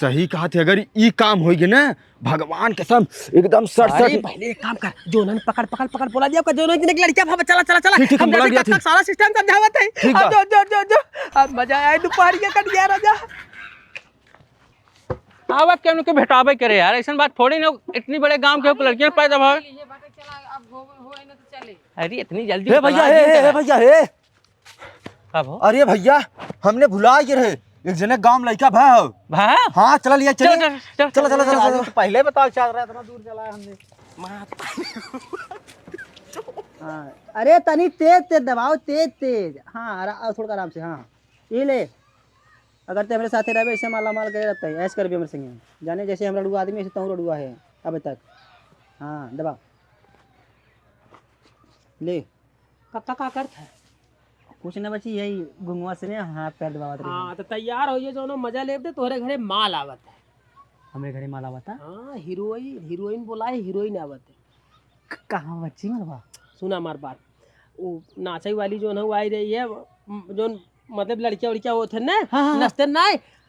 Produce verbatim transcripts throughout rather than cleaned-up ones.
सही कहा थे, अगर ई काम होई गे ना, भगवान कसम, एकदम सट अरे सट। पहले एक काम कर, जोनन पकड़ पकड़ पकड़ बोला दिया, जोनन के लड़का भाग, चला चला चला। ठीक, ठीक, हम हम बोला जाते दिया, कब तक ठीक। सारा सिस्टम समझावत है। ठीक अब बा। जो जो जो जो, अब मजा आए दोपहर के कट गया राजा। अब केहू के भेटाबे करे यार, ऐसन बात थोड़ी ना, इतनी बड़े गांव के लड़कियां पैदा भा। ये बात चला, अब हो हो ना तो चले। अरे इतनी जल्दी हे भैया, बता हे, दिए हे, तेरा। हे भैया, हे। का भो? अरे भैया, हमने भुला गए रहे। एक जने गांव लइका भा हो। भा? हाँ, चला लिया, चल, चलिए। चल, चल। चला, चला, चला, चला। तो पहले बताओ, चल रहा है, इतना दूर चला है हमने। हाँ, अरे तनी तेज, तेज दबाओ, तेज, तेज। हाँ, आरा-, और थोड़ा आराम से, हाँ। ये ले। अगर ते हमरे साथे रहबे, ऐसे माला माल करे रहता है, ऐश करबे हमरे संगे। जाने जैसे हम रड़ुआ आदमी, ऐसे तहूँ रड़ुआ है अब तक। हाँ, दबा। ले। कक्का का करत है? कुछ ना बच्ची, यही घुंघुआ से ने हाथ पैर दबावत रही। हाँ, तो तैयार होइए, जौनो मजा लेब दे, तोहरे घरे माल आवत है। हमरे घरे माल आवत है? हाँ, हीरोइन, हीरोइन बोला है, हीरोइन आवत है। क-, कहाँ बच्ची मलबा? सुना हमार बात, वो नाचे वाली जौन है, वो आई रही है, म-, जौन मतलब लड़किया उड़किया होत है ना, हाँ, हाँ, हाँ। नचते ना,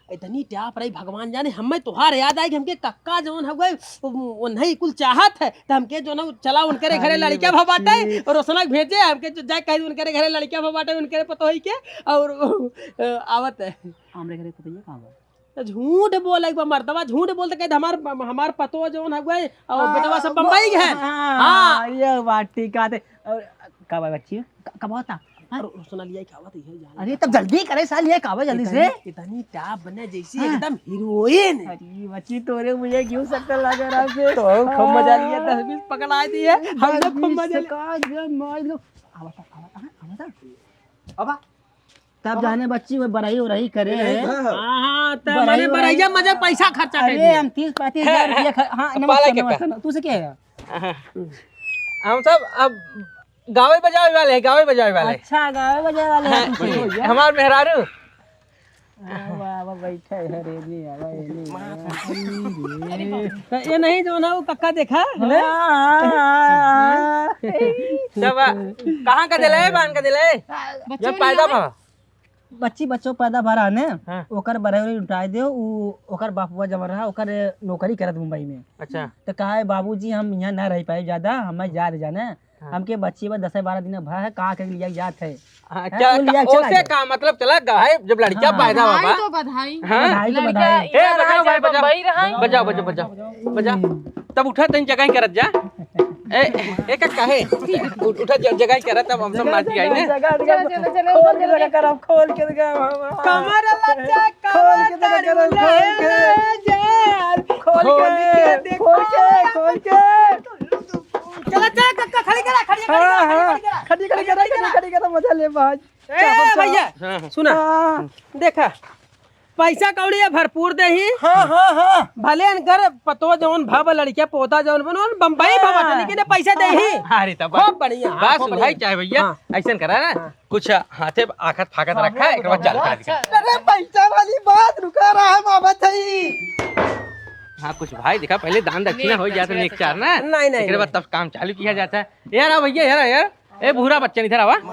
इतनी ट्याप रही, भगवान जाने। हमें तोहार याद आई कि हमके कक्का जौन है गए, वो नहीं कुल चाहत है, तो हमके जौन है चला उनकरे घरे अरे लड़किया भा बाटे, बच्ची। और रोशना के भेजे, हमके जो जाए कहे उनकरे घरे लड़किया भा बाटे, उनकरे पतोही के, और अ, आवत है। हमरे घरे पतोहिया कहाँ बा? तो झूठ बोले एक बार मर्दवा, झूठ बोलते कहे हमार, हमार पतोह जौन है गए, और हाँ, बेटवा सब वो, बम्बई गए। हाँ, हाँ। ये बात ठीक है। और कब है बच्ची? क-, कब होता? हाँ? और सुना लिया क्या बात है, जान अरे लेता तब जल्दी करे साल, ये कावा जल्दी से। इतनी, इतनी टाप बने जैसी हाँ। एकदम हीरोइन। अरे बच्ची तोरे मुझे क्यों शक्कर लगा रहा से? तो हम खूब मजा लिया, हाँ। दस बीस पकड़ा दिए, हम दस लोग खूब बीस मजा से लिया। का जो मार लो। आवा था, आवा था, आवा था। अब तब जाने बच्ची में बरही उरही करे। हाँ, हाँ, तब बरही मने उरही। बरहिया मजे पैसा खर्चा कर अरे दिए। हम तीस पैंतीस हजार रुपया ख-, हाँ, पाला नमस्कार, के नमस्कार, तू से क्या है? हम सब अब गावे बजावे वाले हैं, गावे बजावे वाले। अच्छा, गावे बजावे वाले हैं हाँ, तुसे। हमार मेहरारू। आ, वाह, वाह, बैठा है रे, नहीं आवा, ये नहीं आवा। तो ये नहीं जो ना वो कक्का देखा, है ना? हाँ, हाँ, हाँ। सब, आ, कहाँ का दिले, बान का दिले? बच्चों जब पैदा नहीं भा। बच्ची बच्चों पैदा भा रहा ने, हाँ। ओकर बरहरी उठाए दे, उ, ओकर बापुआ जब रहा, ओकर नौकरी करत मुंबई में। अच्छा। तो कहा है, "बाबूजी, हम यहाँ ना रह पाए ज्यादा, हमें जा दे जाने।" हाँ। हमके बच्ची बा दस बारह दिन भा है, कहाँ के लिया जात है। हाँ, हैं, क्या, वो लिया का, चला ओसे गया। का मतलब चला गा है, जब लड़किया हाँ। पैदा बधाई बाबा। तो बधाई। हाँ। बधाई तो लड़का बधाई। ए, इधर बजाओ आ भाई, जाए, बजाओ। बम्बई रहा। बजाओ, बजाओ, बजाओ, बजाओ। तब उठा तनी जगह करत जा। ए, ए, का काहे? उठ, उठा ज-, जगह करत, तब हम सब नाच के आई ना। जगह, जगह, चलो, चलो, चलो, खोल के जगह करब, खोल के जगह, हाँ, हाँ। कमर लचा, खोल के जगह करब, खोल के। खोल के, खोल के, खोल के। चला, चला, कक्का, खड़ी करा, खड़ी करा, हाँ, खड़ी हाँ। करा। खड़ी, खड़ी करा, खड़ी, खड़ी करा, मजा ले, बाज। ए, भैया, हाँ, हाँ। सुना, हाँ। देखा, पैसा कौड़ी है भरपूर देही। हाँ, हाँ, हाँ। भले इनकर पतो जौन भव लड़किया पोता जौन बनो, बम्बई हाँ। भवा, लेकिन ये पैसा देही। अरे, तब खूब बढ़िया, हाँ, बस खूब भाई, बढ़िया। चाहे भैया, हाँ। ऐसन करा ना, हाँ। कुछ हाथे आखत फाकत हाँ, रखा, हाँ, एक बार हाँ, चाल हाँ, कर दिखा। अच्छा। अरे, पैसा वाली बात रुका रहा है, मामा जी। हाँ, कुछ भाई, देखा, पहले दान दक्षिणा हो जाता, नेक चार ना। नहीं, नहीं, एकरे बाद नहीं। तब काम चालू किया जाता है। यार, आ भैया, यार, यार। ए, बूढ़ा बच्चन, इधर आवा। इधर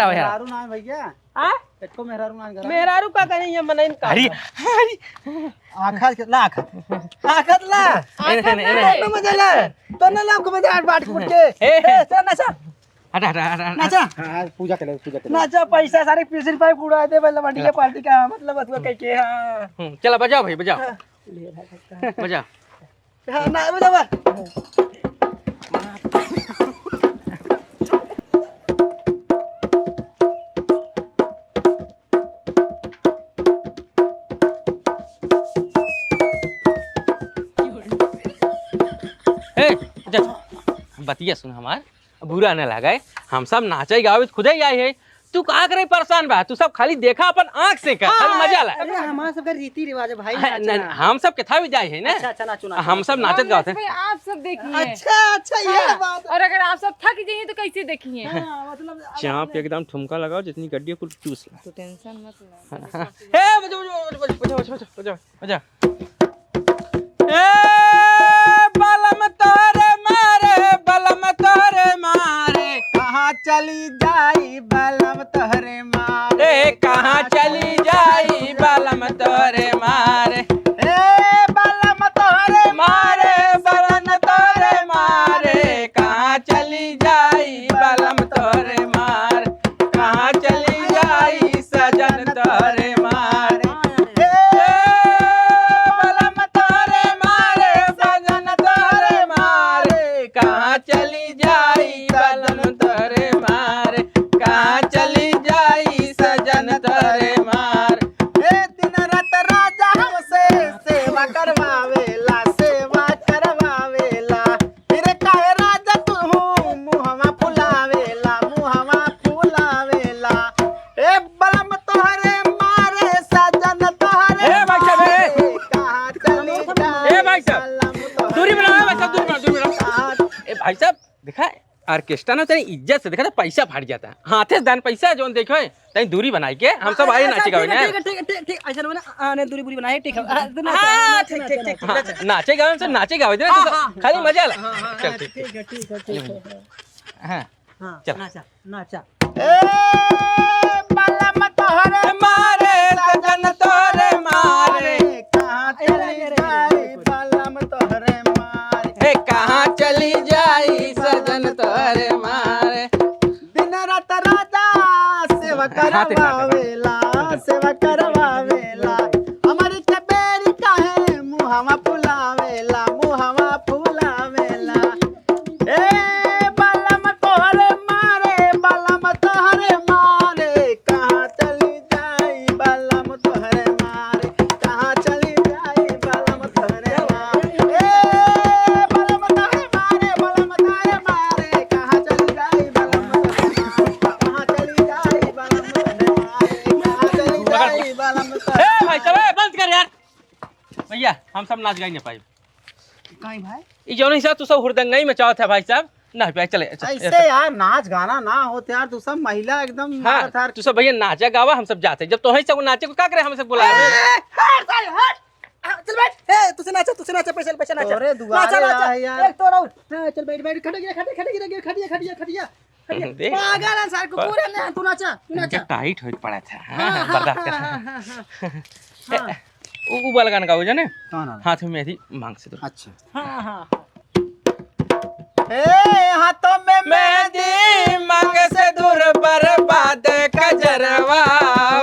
आवा, इधर। मेहरारू ना है भैया। हाँ? एको मेहरारू ना है घर में। मेहरारू का कहीं ये मनइन का अरे, है? अरे। आखत के, ला आखत। आखत ला। आखत ना है। तो मजा ला। तो ना ला, को मजा आठ बाट फुट के। ए। ए, चल ना, चल। हटा, हटा, हटा, हटा। ना, चल। हाँ, पूजा कर ले, पूजा कर ले। ना, चल, पैसा सारे बीस रुपए उड़ा दे, मतलब, मंडी के पार्टी का, मतलब, अथुआ कह के, हाँ। हम्म, चला, बजाओ भाई, बजाओ। हाँ। बजाओ। हाँ, ना, बजावा। ए, जा, बतिया सुन हमार, बुरा न लगे, हम सब नाचे गावे खुदे ही आए हैं, तू का करे परेशान बा? तू सब खाली देखा अपन आँख से कर, खाली हाँ, मजा ला। अरे, हमार सबका रीति रिवाज है भाई, हाँ, नाचना। नहीं, हम सब केथा भी जाए है ना। अच्छा, अच्छा, नाचो, नाचो, हम सब नाचो। नाचत गावत है। भाई, आप सब देखिए। अच्छा, अच्छा, ये हाँ, बात। और अगर आप सब थक जाइए तो कैसे देखिए? हाँ, मतलब, अब चाप आपने एकदम ठुमका लगाओ, जितनी गड्डी है, कुल चूस ला। तो टेंशन मत लो। हाँ, हाँ। ए, बजाओ, बजाओ। अच्छा। ए, बलम तोरे मारे, बलम तोरे मारे, कहाँ चली जाई बलम तोरे मारे? ए, कहाँ चली जाई बलम करवावेला, सेवा करवावेला। फिर काहे राजा तू मुहवा फुलावेला, मुहवा फुलावेला। ए बलम तोहरे मारे, सजन तोहरे ए भाई साहब, ए। मारे, कहाँ चली जाए ए भाई साहब, बलम तोहरे दूरी बनाओ भाई साहब, दूरी बनाओ, दूरी बनाओ। मारे। ए भाई साहब, देखा, ऑर्केस्ट्रा ना तनी इज्जत से देखा, तो पैसा फाट जाता। हाथे से दान पैसा, जौन देखो, तनी दूरी बनाई के, हम सब हाँ, आए अच्छा, नाचे गावे ठीक है, ना। ठीक है, ठीक है, ठीक है, ठीक है, ऐसा ना, आने दूरी पूरी बनाए, ठीक है। हाँ, तू नाच, हाँ, नाच, ठीक, नाच, ठीक, नाच। ठीक, हाँ, नाच। नाचे गावे, हम सब नाचे गावे, देना, हाँ, तो हाँ, सब खाली हाँ, मजा ला। हाँ, हाँ, चल, हाँ, ठीक, ठीक, ठीक। ठीक है, ठीक है, ठीक है। हाँ, हाँ, चल। नाचा, नाचा। ए, बलम तोहरे मारे, सजन तोहरे मारे, कहाँ चली जाई बलम तोहरे मारे। ए, कहाँ चली जाई सजन तोहरे मारे। दिन रात राजा सेवा हाथ इतना करवावेला, सेवा करवावेला। हमारी के बेरी काहे मुहवा फुलावेला, मुहवा फुलावेला। ए बलम तोहरे मारे, बलम तोहरे मारे, कहाँ चली जाई बलम तोहरे मारे, कहाँ चली जाई बलम तोहरे मारे। ए बलम तोहरे मारे, बलम तोहरे मारे, कहाँ चली जाई बलम तोहरे मारे, कहाँ चली जाई बलम तोहरे मारे, कहाँ चली जाई बलम तोहरे ए भाई साहब, ए, बंद कर यार। भैया, हम सब नाच गाई नहीं पाई। काहे भाई? ई जौन हिसाब तू सब हुरदंगई मचावत है भाई साहब, ना भाई, चले, चले, ऐसे चले। यार, नाच गाना ना होत यार, तू सब महिला एकदम हाँ, मारत हार। तू सब भैया नाचा गावा, हम सब जाते। जब तोहई सब नाचे को का करे, हम सब बुलाए ए, हैं? ए, हट साले, हट। आ, चल बैठ। ए, तुसे नाचा, तुसे नाचा, पैसा, पैसा नाचा। तोरे दुआरे नाचा, नाचा। आए यार। एक तो रहो। हाँ, चल बैठ, बैठ, खटिया, खटिया, खटिया, खटिया, खटिया, खटिया। देख। पागल है सारे कुकुर है ना, तू नाचा, तू इनके नाचा। टाइट होई पड़ा था। हाँ, हाँ, हाँ, बर्दाश्त कर। हाँ, हाँ, हाँ, हाँ। ए, हाँ। उ, उ वाला गाना गाओ जाने? कौन वाला? हाथ में मेहंदी मांग से दूर। अच्छा। हाँ, हाँ, हाँ। ए, हाथों में मेहंदी मांग से दूर, बर्बाद कजरवा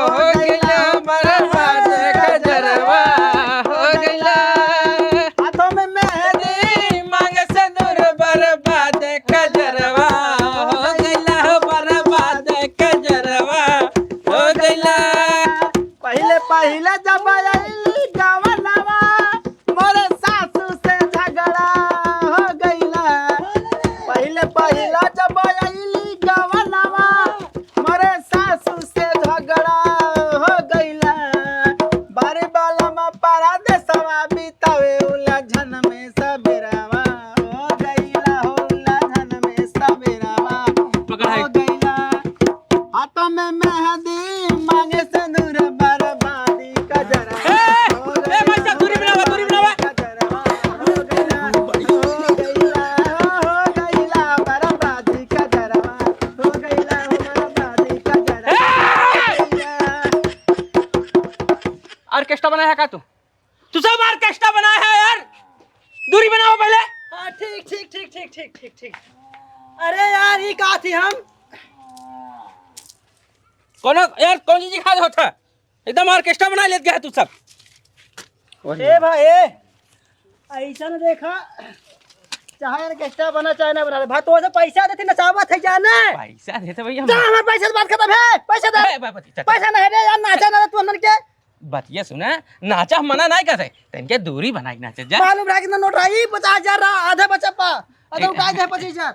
हो गइला, बर्बाद कजरवा हो गइला। हाथों में मेहंदी मांग से दूर, बर्बाद कजरवा हो गइला, बर्बाद कजरवा हो गइला। पहिले पहिले जब आइली गवनवा, मोरे सासू से झगड़ा हो गइला। पहिले पहिले जब आइली गवनवा, मोरे सासू से झगड़ा हो गइला। बारी बलम परदेसवा बितावे उलझन में सबेरवा हो गइला, हो उलझन में सबेरवा पकड़ है। हो गइला। हाथ में मेहंदी मांगे सिंदूर बर्बादी कजरा। ए, ए, भाई साहब, दूरी बनावा, दूरी बनावा। कजरा हो गइला, हो गइला, हो गइला बर्बादी कजरा, हो गइला, हो बर्बादी कजरा। ए! ऑर्केस्ट्रा बनाया है का तू? तू सब ऑर्केस्ट्रा बनाया है यार, दूरी बनावा पहिले। हाँ, ठीक, ठीक, ठीक। अरे यार, ई का थी हम? कौनो यार, कौन चीज खात होता? एकदम ऑर्केस्ट्रा बना लेत गया तू सब। ए भाई, ए, ऐसा न देखा, चाहे ऑर्केस्ट्रा बना, चाहे ना बना ले। भाई, तो से पैसा देती, नचावत है जाने। पैसा देते भैया हम। जा, हमारे पैसे से बात खत्म है, पैसे दे। ए, बाबा जी, चाचा। पैसा नहीं दे यार, नाचा ना तू हमन के। बतिया सुना, नाचा हम मना नहीं करते, तनके दूरी बनाई नाचे जा। मालूम रहा कितना नोट रहा, ई पचास हजार रहा, आधे बचा पा, आधे उठा दे पच्चीस हजार।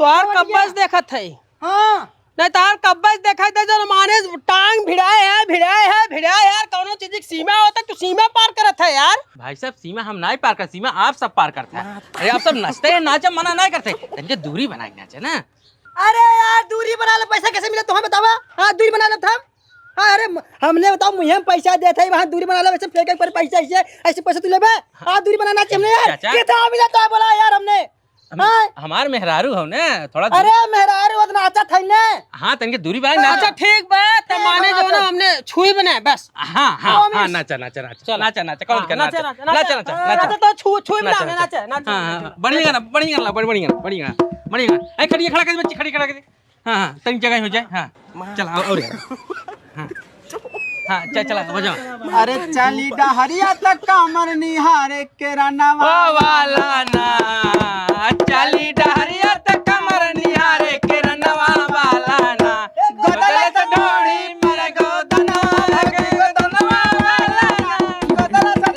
तोहार कब्बस देखत है। हाँ। नहीं, तोहार कब्बस देखत है, जो माने टांग भिड़ाए है, भिड़ाए है, भिड़ाए है, कौनो चीज की सीमा होता, तू सीमा पार करत है यार। भाई साहब, सीमा हम नहीं पार कर, सीमा आप सब पार करते हैं। अरे, आप सब नाचते हैं, नाचे मना नहीं करते, तनके दूरी बनाई नाचे ना। अरे यार, दूरी बना ले, पैसा कैसे मिले तुम्हें बतावा? हाँ, दूरी बना ले हम। हाँ, अरे, म-, हमने बताओ, मुझे हम पैसा देते हैं, वहाँ दूरी बना ले, वैसे फेंके पर पैसा ऐसे, ऐसे पैसा तू लेबे? हाँ, दूरी बनाना चाहिए हमने यार। चाचा। कितना मिला तो बोला यार हमने। हम, हाँ। हमार मेहरारू हो ना, थोड़ा दूर। अरे, मेहरारू हो तो नाचा था ने। हाँ, तनके दूरी बनाई ना। अच्छा, ठीक बा, त ए, माने जो ना हमने छुई बनाए, बस। हाँ, हाँ, हाँ, नाचा, नाचा, नाचा। चलो। नाचा, नाचा, कौन हाँ, के नाचा, नाचा? नाचा, नाचा, नाचा, नाचा, नाचा। नाचा तो छू, छुई बनाए, नाचा, नाचा, नाचा। हाँ, हाँ, बढ़िया गाना, बढ़िया गाना, बढ़िया गाना, बढ़िया गाना। बढ़िया गाना। ए, खड़ी, खड़ा कर दे, बच्ची, खड़ी, खड़ा कर दे। हाँ, हाँ, तनी जगह हो जाए। हाँ, चला, और, और। हाँ, हाँ, चल, चला, बजाओ। अरे चली डहरिया त कमर निहारे के रनवा ओ वाला ना, चली डहरिया त कमर निहारे के रनवा वाला ना। गोदले से ढोड़ी पर गोदना लगे गोदनवा वाला ना। गोदले से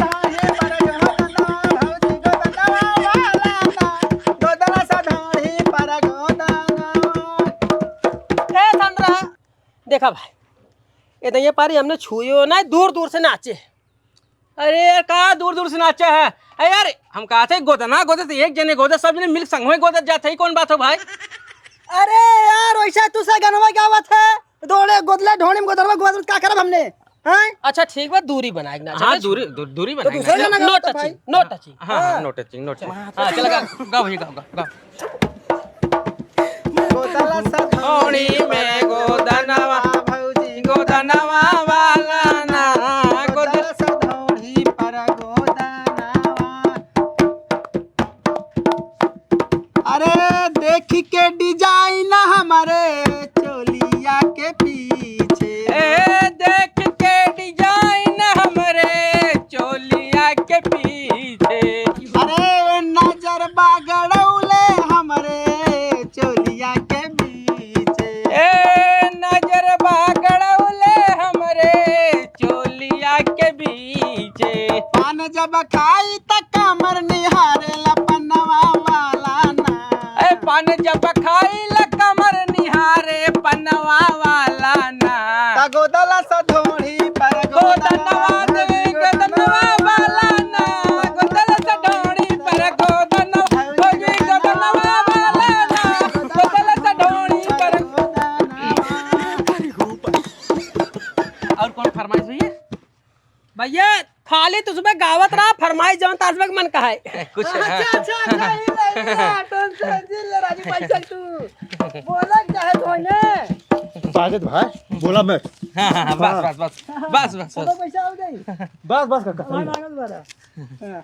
भाई, ये तो ये पारी हमने छुयो ना, दूर दूर से नाचे। अरे यार, का दूर दूर से नाचा है? अरे यार, हम कहा थे गोदना गोदे तो एक जने गोदे, सब जने मिल संग में गोदत जात है, कौन बात हो भाई? अरे यार, वैसा तू से गनवा गावत है, दोड़े गोदले ढोनी में गोदरवा गोदत का करब हमने? हैं? अच्छा ठीक बा, दूरी बनाए के नाचा हाँ, है। दूरी, दू-, दूरी तो बनाए के दूसरा नाचा। गाना No गाओ तो touching, भाई। No touching। हाँ, हाँ, हाँ। No touching, no touching। हाँ, चला गा, गा भैया, गा, गा। गोदला सधौड़ी में गोदनवा, भौजी गोदनवा वाला ना, गोदला सधौड़ी पर गोदनवा। अरे देख के design हमरे चोलिया के पीछे। ए, देख के design हमरे चोलिया के पीछे। अरे नजर बा गड़ौले हमरे चोलिया के पीछे। ए, नजर बा गड़ौले हमरे चोलिया के बीचे। पान जब खाई त कमर निहारे लपनवा वाला ना। ए, पान जब खाई ल कमर निहारे पनवा वाला ना। त गोदला सधौड़ी पर गोदनवा देवी गोदनवा वाला ना। गोदला सधौड़ी पर गोदनवा देवी गोदनवा वाला ना। गोदला सधौड़ी पर। और कौन फरमाइश हुई है? भैया, खाली तुझमें गावत रहा, फरमाइश जौन तास में मन कहा है। कुछ अच्छा, अच्छा, अच्छा, ये नहीं, ये टेंशन जिन ले राजू भाई, चल तू। बोला क्या है तूने? साजिद भाई, बोला मैं। हाँ, हाँ, हाँ, बस, हाँ। बस, बस। बस, बस, चलो, बस। पैसा हो गई। बस, बस, काका, सही है। मांगल बड़ा। हाँ।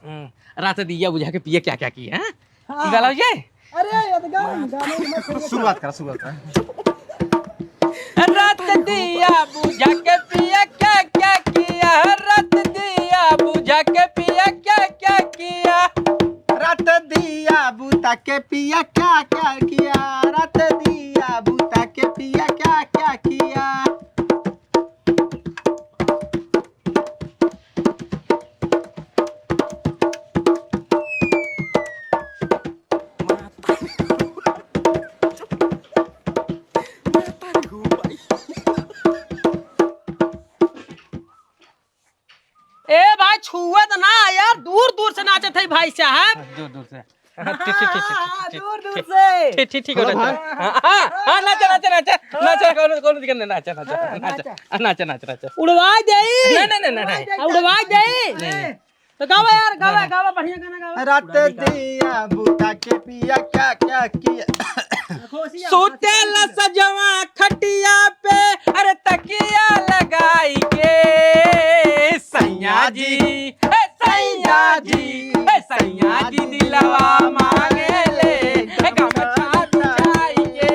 हम्म, रात दिया बुझा के पिया क्या क्या किया, हाँ? हाँ। ई वाला हो जाए? अरे, ये तो गाना, गाना में मत करिए। शुरुआत करा, शुरुआत करा। रात दिया बुझा के पिया क्या क्या किया, रात दिया बुझा के पिया क्या क्या किया। रात दिया बुता के पिया क्या क्या किया, रात दिया बुता के पिया क्या क्या किया। ए भाई, छुअत ना यार, दूर दूर से नाचत है भाई साहब। दूर दूर से। हाँ, ठीक, ठीक, ठीक, ठीक, हाँ, ठीक, दूर, दूर ठीक, से। ठीक, ठीक, ठीक, हेलो नाचा। भाई। हाँ, हाँ, हाँ, नाचा, नाचा, नाचा, नाचा, कौनो, कौनो दिक्कत नहीं, नाचा, नाचा, हाँ, नाचा, नाचा। नाचा, नाचा, नाचा। उड़वाई देई। नहीं, नहीं, नहीं, नहीं, नहीं। उड़वाई देई। नहीं, नहीं। तो गावा यार, गावा, हाँ। गावा, बढ़िया गाना गावा। रात दिया बुता के पिया क्या क्या किया। खोसिया, सुतेला खोसिया। सजवा खटिया पे, अरे तकिया लगाई के, सैया जी, ए सैया जी, ए सैया जी, दिलवा मांगे ले, ए गमछा बिछाई के,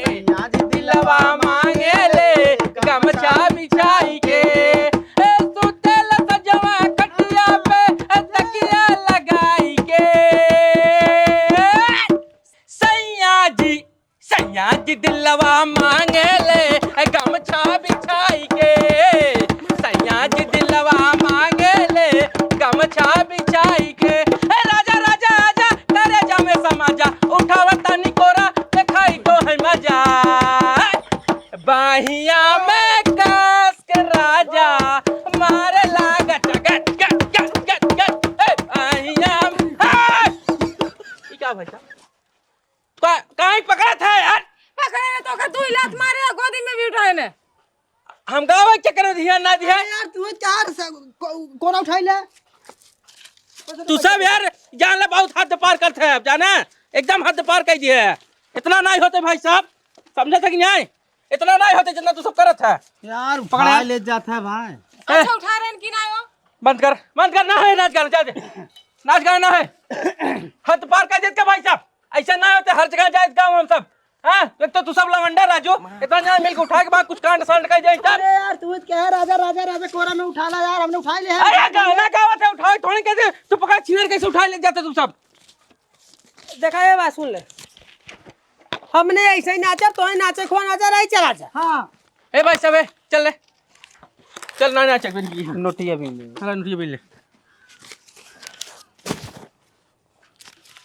सैया जी, दिलवा मांगे ले, गमछा बिछाई के, ए सुतेला सजवा खटिया पे, ए तकिया लगाई के, सैया जी, सैया जी दिलवा मांगे ले गमछा बिछाई के, सैया जी दिलवा मांगे ले गमछा बिछाई के। ए राजा, राजा, आजा, करे जा में समा जा, उठावा तनी कोरा, देखाई तो है मजा। बाहिया में कस के राजा, मारे लागा गट, गट, गट, गट, गट। ए, बाहिया में, ए! ई का भाई साहब? का-, काहे पकड़त है यार? पकड़े ना तो का तू ही लात मारे, गोदी में भी उठाए ने। हम गावे के चक्कर में ध्यान ना दिया। अरे यार, तू चार से को-, कोना उठाई ले? तू सब यार जान ले, बहुत हद पार करत है अब, जाने? एकदम हद पार कर दिए है। इतना नहीं होते भाई साहब, समझे थे कि नहीं? इतना नहीं होते जितना तू सब करत है। यार, पकड़ उठा यार। ले जाता है भाई। ए। अच्छा, उठा रहे हैं कि ना हो? बंद कर, बंद कर, ना है नाच गाना, जा दे। नाच गाना ना है। हद पार कर देते भाई साहब। ऐसा ना होते हर जगह जाए गाँव हम सब। हाँ, एक तो तू सब लवंडा राजू, इतना जना मिलके उठा के बाद कुछ कांड सांड कर जाए सब। अरे यार, तू क्या है, राजा, राजा, राजा कोरा में उठा ला यार, हमने उठा ले हैं। अरे गाना गावत है, उठाओ, थोड़ी कैसे, तू पकड़ छीनर कैसे उठा ले जाते तू सब? देखा ये बात सुन ले, हमने ऐसे ही नाचा, तो ही नाचे, खो नाचा, रही चला जा। हाँ। ए भाई सब, ए, चल ले, चल ना नाचे, फिर ये नोटिया भी ले। चला नोटिया भी ले।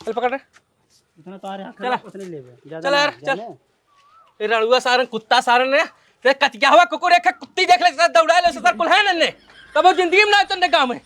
चल पकड़ रे। इतना तो आ रहा है, चला। उतने ले बे। ज्यादा चल ना, यार, चल। ज्यादा। ए रड़ुआ सारन, कुत्ता सारन ने, ते कतियावा कुकुर एक कुत्ती देख ले, सर दौड़ा ले, सर कुल है नन्ने। तब वो जिंदगी में ना चंदे गाँव में।